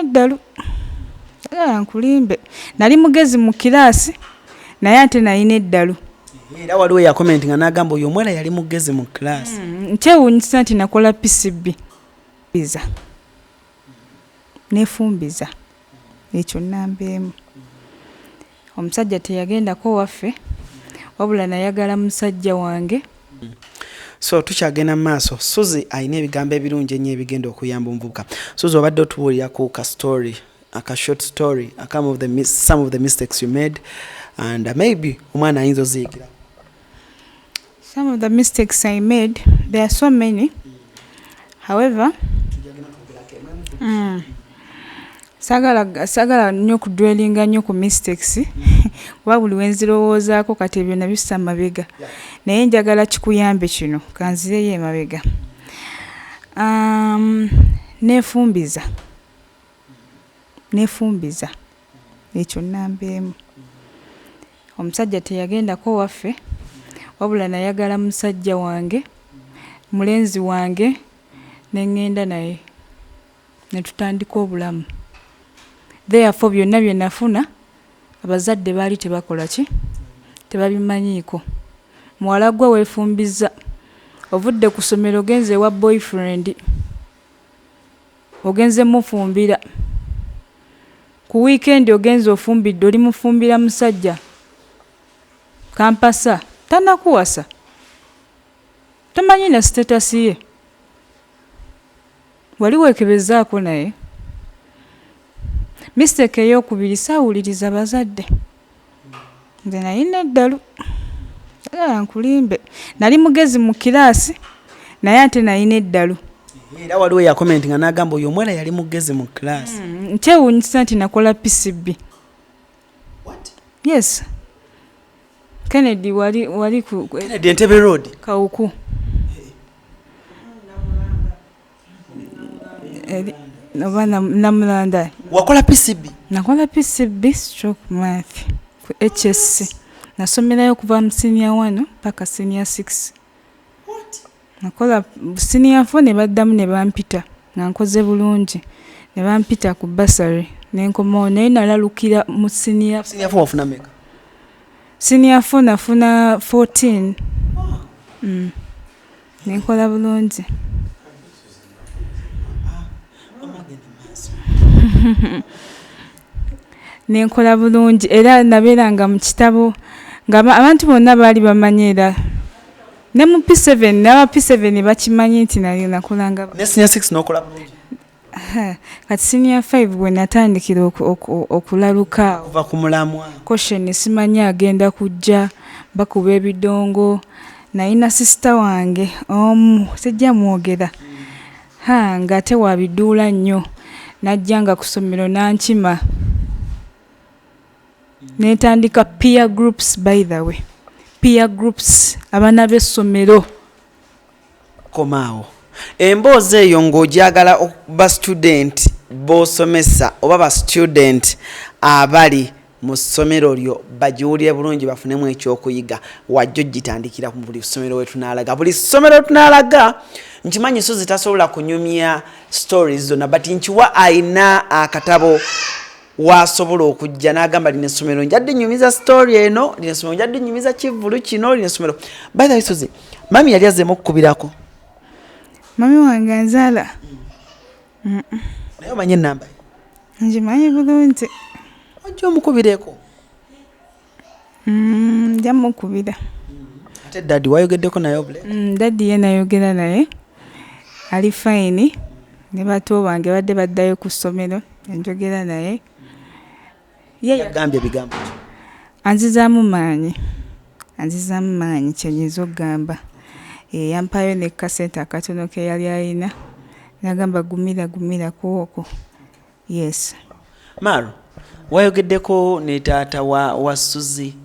eddalu. Sagala nkulimbe, nali mugezi mu kiraasi, naye ate nalina eddalu. Era waliwo eyakomenti nga n'agamba oyo omuwala yali mugezi mu class. Nkyewuunyisa nti nakola PCB biza nefumbiza ekyo namba emu. Omusajja teyagendako waffe, wabula nayagala musajja wange. So tukyagenda mu maaso. Suzi alina ebigambo ebirungi ennyo ebigenda okuyamba omuvubuka. Suzi, obadde otubuulira ku ka story, aka short story, some of the mistakes you made, and maybe omwana ayinza oziyigira. Some of the mistakes I made, there are so many. However, sagala nnyo kudwellinga nnyo ku mistakes, kuba buli wenzirowoozaako kati ebyo nabissa mabega, naye njagala kikuyambe kino. Kanzireyo emabega. Neefumbiza ekyo namba emu. Omusajja teyagendako waffe, wabula nayagala musajja wange, mulenzi wange, neŋŋenda naye ne tutandika obulamu. Therefore, byonna bye nafuna abazadde baali tebakola ki, tebabimanyiiko. Muwala gwe weefumbiza, ovudde ku ssomero, ogenze ewa boyfriend, ogenze mufumbira ku weekend, ogenze ofumbidde, oli mufumbira musajja kampasa, tanakuwasa, tomanyi na status ye, wali weekebezaako. Naye mistake eyokubiri, saawuliriza bazadde. Nze nalina eddalu. Sagala nkulimbe, nali mugezi mu kiraasi, naye ate nalina eddalu. Era waliwo eyakomenti nga n'agamba oyo omuwala yali mugezi mu class. Nkyewuunyisa nti nakola PCB. Yes, Kennedy, wali ku Kennedy, Entebbe Road. Kawuku. Oba Namulanda. Wakola PCB? Nakola PCB stroke math ku HSC. Nasomerayo okuva mu senior 1 paka senior 6. Nakola senior 4, ne baddamu ne bampita nga nkoze bulungi, ne bampita ku bursary, nenkomawo, naye nalalukira mu senior. Senior 4 wafuna meka? Senior 4 nafuna 14. Nenkola bulungi, nenkola bulungi, era nabeeranga mu kitabo nga abantu bonna baali bamanyi, era ne mu P7 n'aba P7 bakimanyi nti nali nakolanga. Ne senior 6 n'okola bulungi? Kati senior 5 bwe natandikira okulaluka awo. Kuva ku mulamwa. Caution, simanyi agenda kujja bakuba ebidongo. Nalina sister wange omu, sijja mwogera, ha, ng'ate wabiduula nnyo, najjanga ku ssomero n'ankima, netandika peer groups. By the way, peer groups, abaana b'essomero. Komaawo emboozi eyo ng'ogyagala ba student b'osomesa oba ba student abali mu ssomero lyo bagiwulire bulungi, bafunemu ekyokuyiga. Wajja ogitandikira ku buli ssomero wetunaalaga, buli ssomero wetunaalaga. Nkimanyi Suzi tasobola kunyumya stories zonna, but nkiwa ayina akatabo wasobola okujja n'agamba, "Lino essomero njadde nyumiza story eno, lino essomero njadde nyumiza kivvulu kino, lino essomero." By the way, Suzi, mami yali azzeemu okukubirako? Mami wange anzaala? Naye omanye enamba ye? Ngimanyi bulungi. Ojja omukubireko. Nja mukubira. Ate daddy wayogeddeko naye obule? Daddy ye nayogera naye, ali fine, ne bato bange badde baddayo ku ssomero, enjogera naye ye. Yagambye ebigambo ki? Anzizaamu maanyi, anzizaamu maanyi, kyenyinza okugamba. Yampayo ne kasente akatono ke yali ayina, nagamba, "Gumira, gumira ku okwo." Yes. Maro, wayogeddeko ne taata wa Suzi?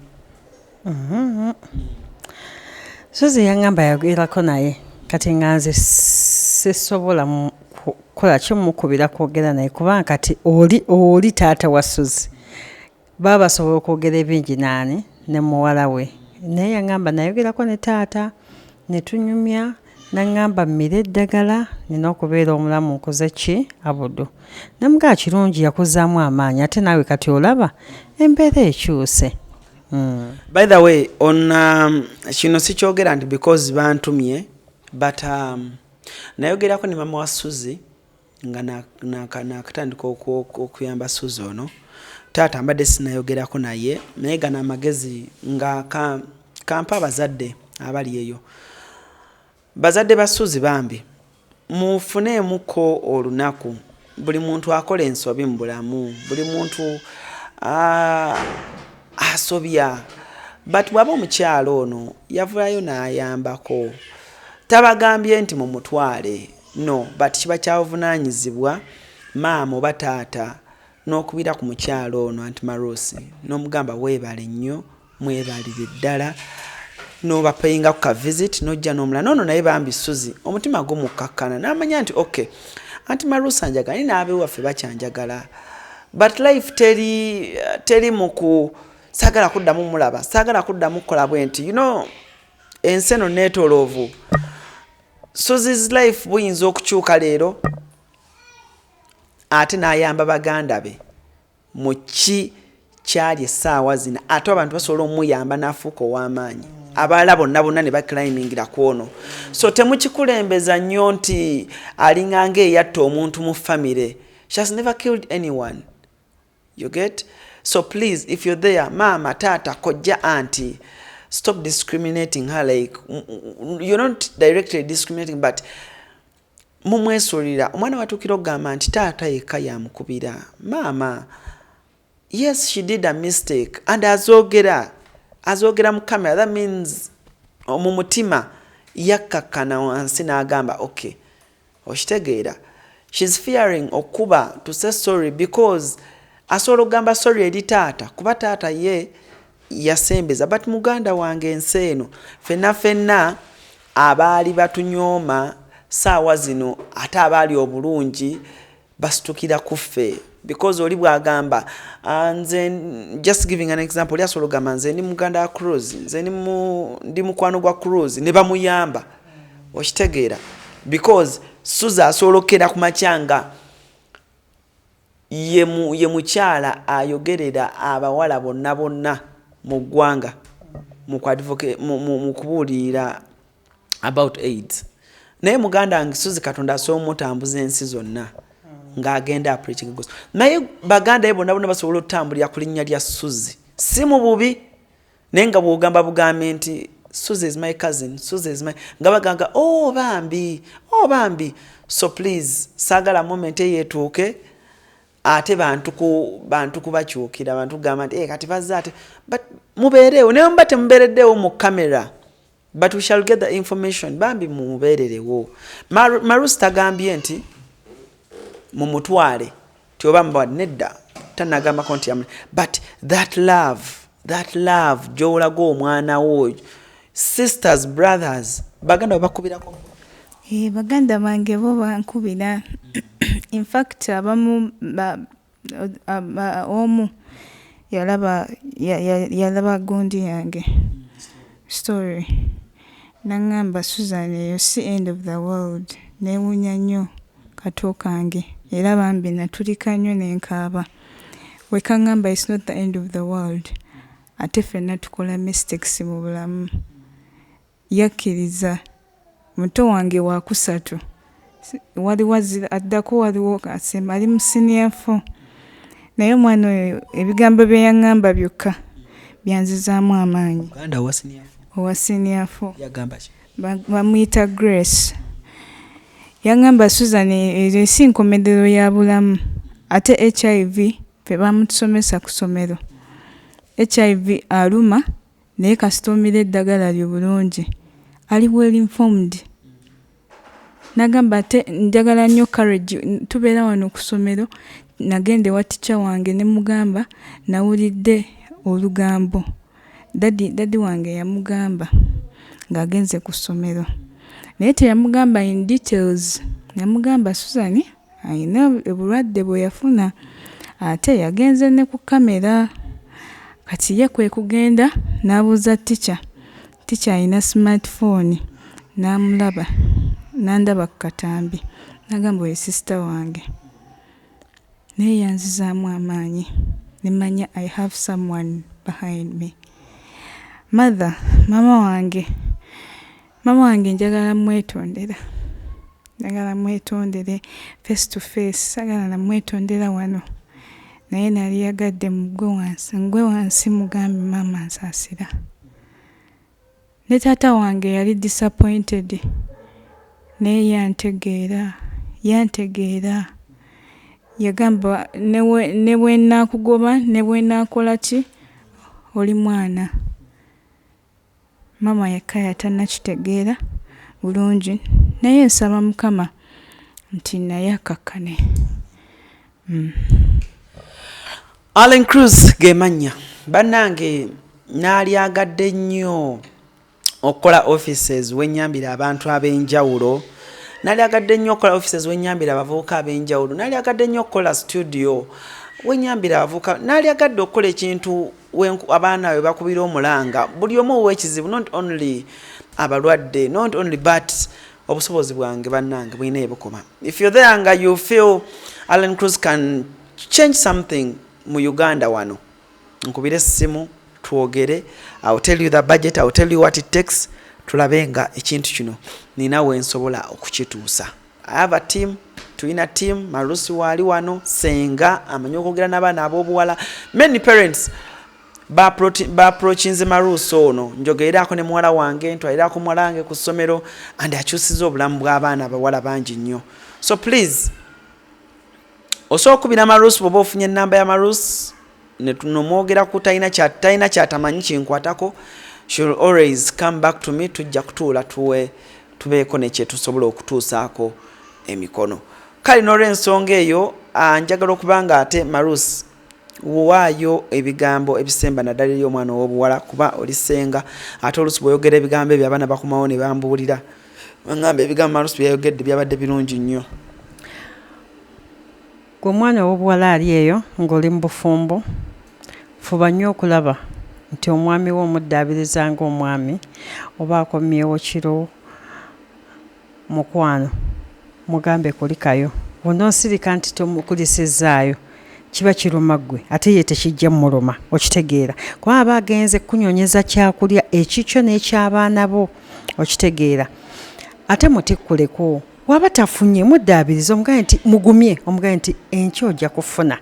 Suzi yaŋŋamba yayogerako naye, kati nga nze sisobola kukola kimukubira kwogera naye, kubanga kati oli taata wa Suzi, baba basobola okwogera ebingi naani ne muwala we. Naye yaŋŋamba nayogerako ne taata ne tunyumya. Naŋŋamba mmire eddagala, nina okubeera omulamu nkoze ki abudu. Namugamba kirungi, yakuzzaamu amaanyi, ate naawe kati olaba embeera ekyuse. By the way, on kino sikyogera nti because bantumye, but nayogerako ne mama wa Suzy nga nakatandika okuyamba Suzy ono. Taata mbadde sinayogerako naye, naye gano amagezi nga kampa abazadde abali eyo. Bazadde ba Suzy, bambi mufuneemuko olunaku. Buli muntu akola ensobi mu bulamu, buli muntu asobya, but bw'aba omukyalo ono yavaayo n'ayambako, tabagambye nti mumutwale, no, but kiba kyabuvunaanyizibwa maama oba taata n'okubira ku mukyalo ono Auntie Marusi n'omugamba weebale nnyo, mwebalire ddala, n'obapayinga ku ka visit, n'ojja n'omulala noono. Naye bambi Suzy omutima gumukkakkana n'amanya nti okay, Auntie Marusi anjagala, naye n'abewaffe bakyanjagala, but life teri mu ku saagala kuddamu mulaba, saagala kuddamu kukola bwe nti. Ensi eno neetoloovu. Suzy's life buyinza okukyuka leero ate n'ayamba baganda be mu ki kyali essaawa zino, ate abantu basobola omuyamba n'afuuka ow'amaanyi, abalala bonna bonna ne baclimbingira ku ono. So temukikulembeza nnyo nti alinga ng'eyatta omuntu mu famire. She has never killed anyone, you get? So please, if you're there, maama, taata, kojja, auntie, stop discriminating her. Like, you're not directly discriminating, but mumwesulira omwana watuukira okugamba nti taata yekka yamukubira maama. Yes, she did a mistake and azoogera mu camera. That means mu mutima yakkakkana wansi n'agamba okay. Okitegeera, she's fearing okuba to say sorry because asobola okugamba sorry eri taata, kuba taata ye yasembeza. But muganda wange, ensi eno fenna fenna abaali batunyooma saawa zino, ate abaali obulungi basitukira ku ffe, because oli bw'agamba, "Ah, nze," just giving an example, oli asobola okugamba nze ndi muganda wa Cruz, nze ndi mukwano gwa Cruz, ne bamuyamba. Okitegeera? Because Suzy asobola okukera ku makya nga ye mukyala ayogerera abawala bonna bonna mu ggwanga mu kubuulirira about AIDS. Naye muganda wange Suzy, Katonda asobola omutambuza ensi zonna ng'agenda apreaching gospel, naye baganda be bonna bonna basobola okutambulira ku linnya lya Suzy, si mu bubi, naye nga bw'ogamba bugambe nti Suzy is my cousin, Suzy is my, nga baganga, "Oh bambi, oh bambi." So please, saagala moment eyo etuuke ate bantu kubakyukira, bantu kugamba nti, "Eh, kati bazze ate." But mubeereewo, naye muba temubeereddeewo mu kamera, but we shall get the information. Bambi mumubeererewo. Marusi tagambye nti mumutwale ti oba mubawadde, nedda, tanagambako nti but that love, that love gy'olaga omwana wo, sisters, brothers, baganda babakubirako? Eh, baganda bange bo bankubira. In fact, abamu omu yalaba yalaba gundi yange story, naŋŋamba, "Susan, eyo si end of the world." Neewuunya nnyo kato kange, era bambi natulika nnyo nenkaaba wekaŋŋamba it's not the end of the world, ate ffenna tukola mistakes mu bulamu. Yakkiriza muto wange wakusatu, waliwo addako, waliwo asemba ali mu senior four, naye omwana oyo ebigambo bye yaŋŋamba byokka byanzizaamu amaanyi. Muganda owa senior? Owa senior four. Yagamba ki? Bamuyita Grace. Yaŋŋamba, "Susan, eyo si nkomerero ya bulamu." Ate HIV ffe bamutusomesa ku ssomero, HIV aluma, naye kasita omira eddagala lyo bulungi. Ali well informed. N'agamba ate njagala nnyo courage. Tubeera wano ku ssomero, nagenda ewa teacher wange ne mugamba nawulidde olugambo. Daddy wange yamugamba ng'agenze ku ssomero, naye teyamugamba in details. Yamugamba Susan ayina obulwadde bwe yafuna, ate yagenze ne ku kamera. Kati ye kwe kugenda n'abuuza teacher. Teacher ayina smartphone n'amulaba. Nandaba ku katambi nagamba, "Oyo sister wange." Naye yanzizaamu amaanyi nemanya I have someone behind me. Mother, mama wange, mama wange njagala mwetondera, njagala mwetondere face to face. Sagala namwetondera wano, naye nali yagadde mugwe wansi, ngwe wansi mugambe, "Maama, nsaasira." Ne taata wange yali disappointed, naye yantegeera, yantegeera. Yagamba, "Ne bwe naakugoba, ne bwe naakola ki, oli mwana." Maama yekka yatannakitegeera bulungi, naye nsaba Mukama nti naye akakkane. Allen Cruz ge mannya. Bannange, naalyagadde nnyo okukola offices wenyambira abantu ab'enjawulo, naalyagadde nnyo okukola offices wenyambira abavubuka ab'enjawulo, naalyagadde nnyo okukola studio wenyambira abavubuka, naalyagadde okukola ekintu abaana we bakubira omulanga buli omu ow'ekizibu, not only abalwadde, not only, but obusobozi bwange, bannange, bulina ebukoma. If you're there nga you feel Allen Cruz can change something mu Uganda wano, nkubire essimu twogere. I will tell you the budget, I will tell you what it takes, tulabe nga ekintu kino nina wensobola okukituusa. I have a team, tulina team. Marusi waali wano, senga amanyi okwogera n'abaana ab'obuwala. Many parents baapproachinze Marusi ono, njogererako ne muwala wange, ntwalirako muwala wange ku ssomero, and akyusiza obulamu bw'abaana abawala bangi nnyo. So please, osobola okukubira Marusi bw'oba ofunye enamba ya Marusi nomwogeraku. Talina kyatamanyi kinkwatako. She'll always come back to me. Tujja kutuula tuwe tubeeko nekyetusobola okutuusaako emikono. Kale n'olwensonga eyo, njagala okuba nga ate Marus waayo ebigambo ebisemba, naddala eri omwana ow'obuwala, kuba olisenga ate oluusi bw'oyogera ebigambo ebyo abaana bakomawo ne bambuulira, baŋŋamba ebigambo Marus byayogedde byabadde birungi nnyo. Gwe omwana ow'obuwala ali eyo ng'oli mu bufumbo, fuba nnyo okulaba nti omwami wo omuddaabiriza ng'omwami. Oba akomyewo kiro, mukwano, mugambe kulikayo. Bw'onoosirika nti tomukulisizaayo, kiba kiruma ggwe, ate ye tekijja mmuluma, okitegeera? Kuba aba agenze kunyonyeza kyakulya ekikyo n'ekyabaana bo, okitegeera? Ate mutikkuleko. Waba tafunye, muddaabiriza, omugambe nti mugumye, omugambe nti enkya ojja kufuna.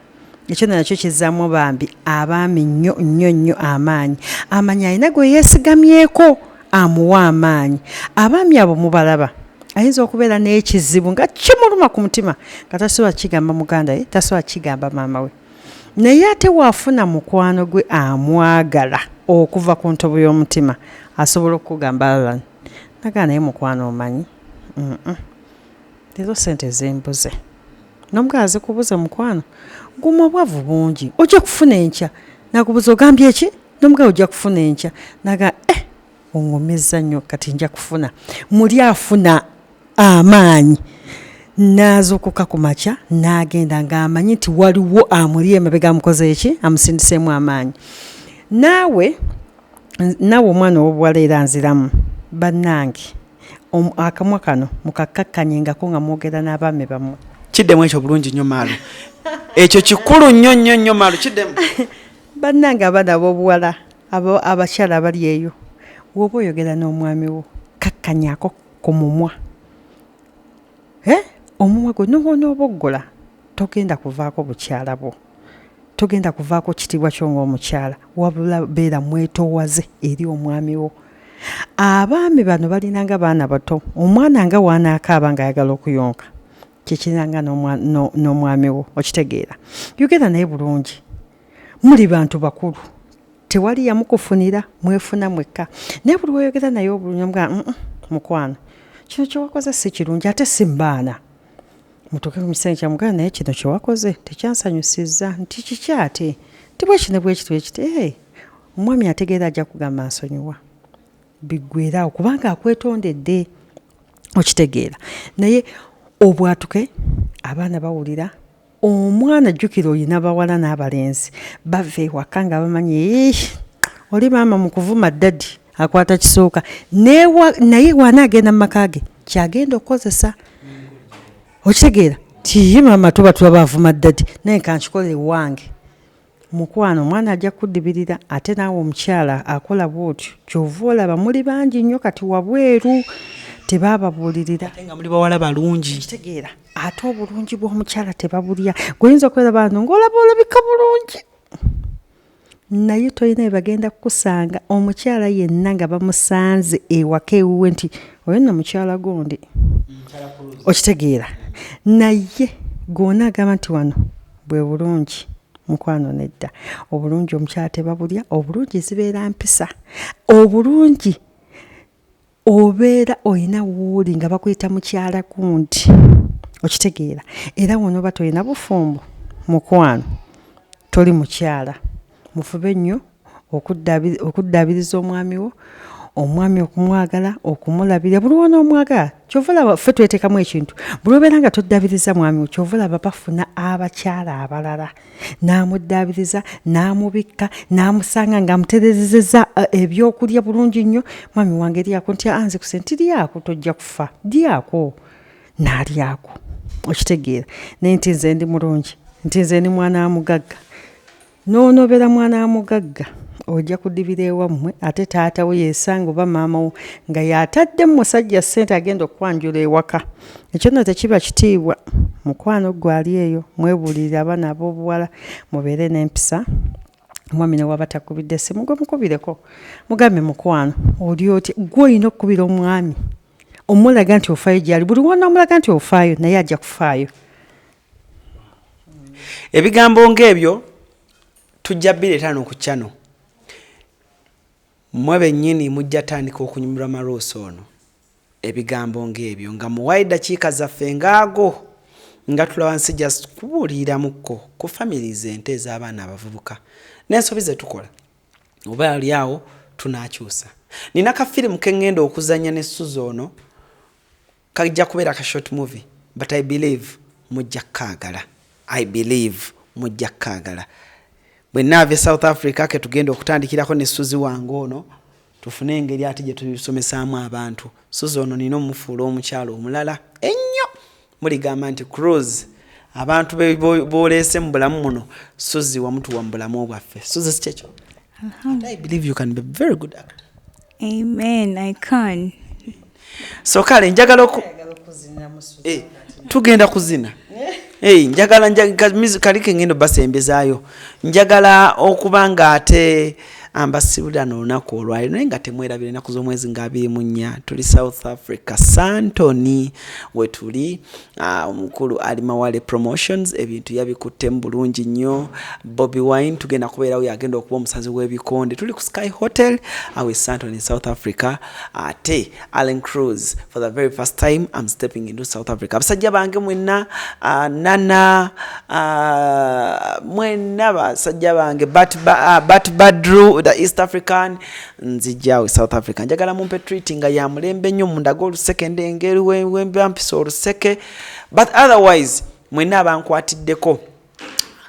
Ekyo nakyo kizzaamu bambi abaami nnyo nnyo nnyo amaanyi. Amanyi alina gwe yeesigamyeko amuwa amaanyi. Abaami abo mubalaba, ayinza okubeera n'ekizibu nga kimuluma ku mutima, nga tasobola kigamba muganda we, tasobola kigamba maama we, naye ate waafuna mukwano gwe amwagala okuva ku ntobo y'omutima, asobola okukugamba, "Alan," nagaa, "naye mukwano, omanyi leero sente zimbuze." Nomugaa, "Zikubuze mukwano, guma, obwavu bungi, ojja kufuna enkya." Nakubuza, "Ogambye eki?" Nomugaa, "Ojja kufuna enkya." Naga, "Eh, oŋŋumizza nnyo, kati nja kufuna." Muli afuna amaanyi n'azuukuka ku makya n'agenda ng'amanyi nti waliwo amuli emabega amukoze eki, amusindiseemu amaanyi. Naawe omwana ow'obuwala, era nziramu, bannange, akamwa kano mukakkakkanyengako nga mwogera n'abaami bammwe. Kiddemu ekyo bulungi nnyo, Maalu. Ekyo kikulu nnyo nnyo nnyo, Maalu, kiddemu. Bannange, abaana ab'obuwala, abakyala abali eyo, bw'oba oyogera n'omwami wo, kakkanyako ku mumwa. Eh? Omumwa gwe nowonooboggola, togenda kuvaako bukyala bwo, togenda kuvaako kitiibwa kyo ng'omukyala, wabula beera mwetoowaze eri omwami wo. Abaami bano balinanga baana bato. Omwana nga wanaakaaba ng'ayagala okuyonka, kyekirinanga n'omwami wo, okitegeera? Yogera naye bulungi, muli bantu bakulu, tewali yamukufunira, mwefuna mwekka. Naye buli weyogera naye obulungi, omugaa, Mukwano, kino kyewakoze si kirungi." Ate si mubaana, mutuuke ku kisenge kyamugamba, "Naye kino kyewakoze tekyansanyusizza." Nti kiki ate? Nti bwekino bwekiti bwekiti. Ee, omwami ategeera, ajja kugamba, "Nsonyiwa," biggweeraawo, kubanga akwetondedde, okitegeera? Naye obwatuke, abaana bawulira. Omwana, jjukira olina bawala n'abalenzi, bava ewaka nga bamanyi, "Ih, oli maama mu kuvuma daddy akwata kisooka." Naye wanaagenda mu maka ge. Kyagenda okukozesa, okitegeera ti ye maama tuba tulaba avuma daddy, naye kankikole ewange. Mukwano, omwana ajja kudibirira, ate naawe omukyala akola bwotyo, kyova olaba muli bangi nnyo kati wabweru tebababuulirira. Ate nga muli bawala balungi. Kitegeera, ate obulungi bw'omukyala tebabulya. Gweoyinza okubeera bano ng'olaba olabika bulungi, naye tolina bye bagenda kukusanga. Omukyala yenna nga bamusanze ewaka ewuwe nti oyo nno mukyala gundi, okitegeera, naye gwona agamba nti wano bwe bulungi. Mukwano, nedda, obulungi omukyala tebabulya. Obulungi zibeera mpisa. Obulungi obeera olina wooli nga bakuyita mukyala gundi, okitegeera. Era wonooba tolina bufumbo, mukwano, toli mukyala. Mufube nnyo okuddaabiriza omwami wo, omwami okumwagala, okumulabirira buli wonoomwagala. Kyova olaba ffe tweteekamu ekintu, buli obeera nga toddabiriza mwami wo, kyova olaba bafuna abakyala abalala n'amuddaabiriza, n'amubikka, n'amusanga ng'amuterezeza ebyokulya bulungi nnyo. Mwami wange, lyako. Nti anze kuse nti lyako, tojja kufa, lyako. N'alyako, okitegeera. Naye nti nze ndi mulungi, nti nze ndi mwana wa mugagga, n'onobeera mwana wa mugagga, ojja kudibira ewammwe. Ate taata we yesanga oba maama wo nga yataddemu musajja ssente agenda okwanjula ewaka. Ekyo nno tekiba kitiibwa. Mukwano gwe ali eyo, mwebuulirire abaana ab'obuwala, mubeere n'empisa. Omwami ne waba takubidde essimu, gwe mukubireko, mugambe, "Mukwano, oli otya?" Gwe olina okukubira omwami, omulaga nti ofaayo gyali. Buli wona omulaga nti ofaayo, naye ajja kufaayo. Ebigambo ng'ebyo tujja bireeta ku channel. Mmwe bennyini mujja tandika okunyumirwa maruusi ono. Ebigambo ng'ebyo nga muwayo eddakiika zaffe ng'ago nga tulaba nsi, just kubuuliramukko ku families ente ez'abaana abavubuka n'ensobi ze tukola, oba ali awo tunaakyusa. Nina ka firimu ke ŋŋenda okuzannya ne Suza ono, kajja kubeera ka short movie, but I believe mujja kukaagala. I believe mujja kukaagala. Bwe naava e South Africa, ke tugenda okutandikirako ne Suzi wange ono, tufune engeri ate gye tusomesaamu abantu. Suzi ono nina omufuula omukyalo omulala ennyo. Muligamba nti Cruz, abantu boleese mu bulamu muno, Suzi wamutuwa mu bulamu bwaffe. Suzi, si kyekyo? And I believe you can be very good actor. Amen, I can. So kale njagala oku tugenda kuzina. Hey, njagala kali kengendo basembezaayo. Njagala okuba nga ate ambasibulira n'olunaku olwaliro, naye nga temwerabira ennaku z'omwezi nga 24 tuli South Africa, Sandton wetuli. Omukulu ali Mawale Promotions, ebintu yabikuttemu bulungi nnyo. Bobi Wine tugenda kubeerawo, yagenda okuba omusazi w'ebikonde. Tuli ku Sky Hotel awe Sandton in South Africa. Ate Allen Cruz, for the very first time I'm stepping into South Africa. Abasajja bange mwenna, nana, mwenna basajja bange, bat Badru the East African, nzijjawe South Africa. Njagala mumpe treat nga ya mulembe nnyo, mundaga oluseke, ndengeri wembampisa oluseke. But otherwise mwenna abankwatiddeko,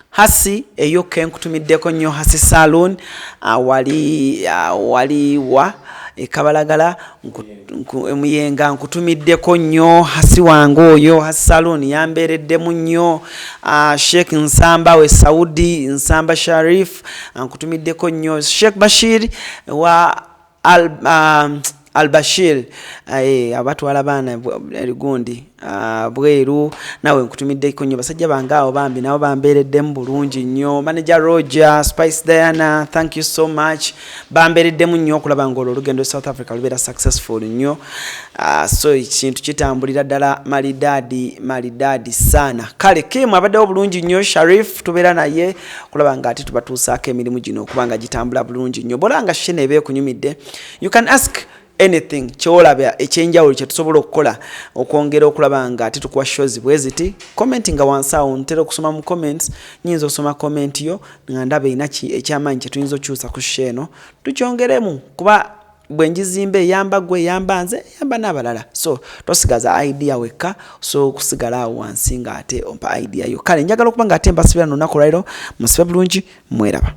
hasi eyo kenkutumiddeko nnyo, Hasi Saloon, wali wa ekabalagala Muyenga, nkutumiddeko nnyo hasi wange oyo. Hasi Saloon yambeereddemu nnyo. Sheikh Nsamba we Saudi, Nsamba Sharif, nkutumiddeko nnyo. Sheikh Bashir wa Al Bashir, abatwala baana gundi bweru, naawe nkutumiddeko nnyo. Basajja bange abo bambi nabo bambeereddemu bulungi nnyo. Manager Roger, Spice Diana, thank you so much, bambeereddemu nnyo okulaba nga olwo olugendo e South Africa lubeera successful nnyo. So ekintu kitambulira ddala malidaadi malidaadi saana. Kale Kim abaddewo bulungi nnyo. Sharif tubeera naye okulaba nga ate tubatuusaako emirimu gino okuba nga gitambula bulungi nnyo. Bwolaba nga show eba ekunyumidde, you can ask anything kyolaba ekyenjawulo kyetusobola okukola okwongera okulaba nga ate tukuwa shows bwe ziti. Comment nga wansi awo, ntera okusoma mu comments. Nyinza okusoma comment yo nga ndaba erina ekyamaanyi kyetuyinza okukyusa ku show eno tukyongeremu, kuba bwe njizimba eyamba gwe, eyamba nze, eyamba n'abalala. So tosigaza idea wekka, so okusigala awo wansi nga ate ompa idea yo. Kale njagala okuba nga ate mbasibira nolunaku olwaliro. Musibe bulungi, mweraba.